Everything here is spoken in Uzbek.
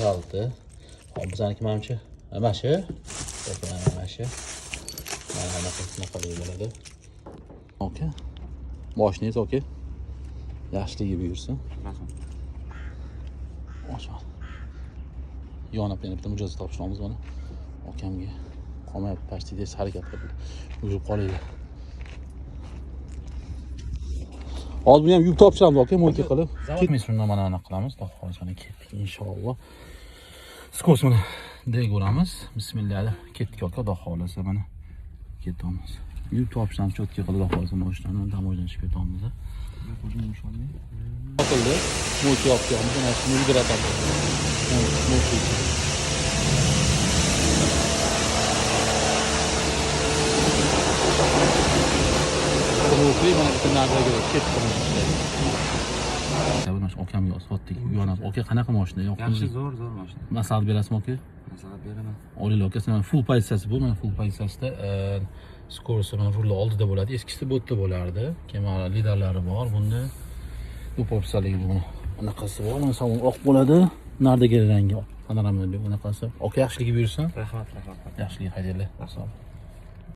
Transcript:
Kaliti. Hop, bizaniki manimcha mana shu. Mana shu. Mana anaqa shunaqalik bo'ladi. Aka. Moshinangiz aka. Yaxshiligi buyursin. Rahmat. Oshman. Yonib yana bitta mijoz topshiramiz mana. Akamga qolmayapti, почти tez harakat qilib yurib qolaylik. Hozir buni ham yuvib topshiramiz aka, мойка qilib. Ketmaysiz shundan mana anaqa qilamiz. Xudo xohlasa mana ketdik inshaalloh. Скорость mana D ko'ramiz. Bismillah. Ketdik aka, xudo xohlasa mana ketamiz. Yuvib topshiramiz, чётко qilib xudo xohlasa mashinani домой dan chiqib ketamiz. Sotildi. Мойка olib kelamiz. Mana shuni yuguradi. Мойка ichida. Ruhiy mana bitta narsaga ketdi. Mana shu akamga sotdik. Yonab. Aka, qanaqa mashina? Yaxshi, zo'r, zo'r mashina. Maslahat berasizmi aka? Maslahat beraman. Olinglar aka, mana full pozitsiyasi bu, mana full pozitsiyasida скорость mana rulni oldida bo'ladi. Eskisi bu yerda bo'lardi. Keyin mana lidarlari bor bunda. Bu popsaligi bu mana anaqasi bor. Mana salon oq bo'ladi. Nardagi rangi panorama bunaqasi. Aka, yaxshiligi buyursin. Rahmat, rahmat. Yaxshilik haydanglar. Sog'.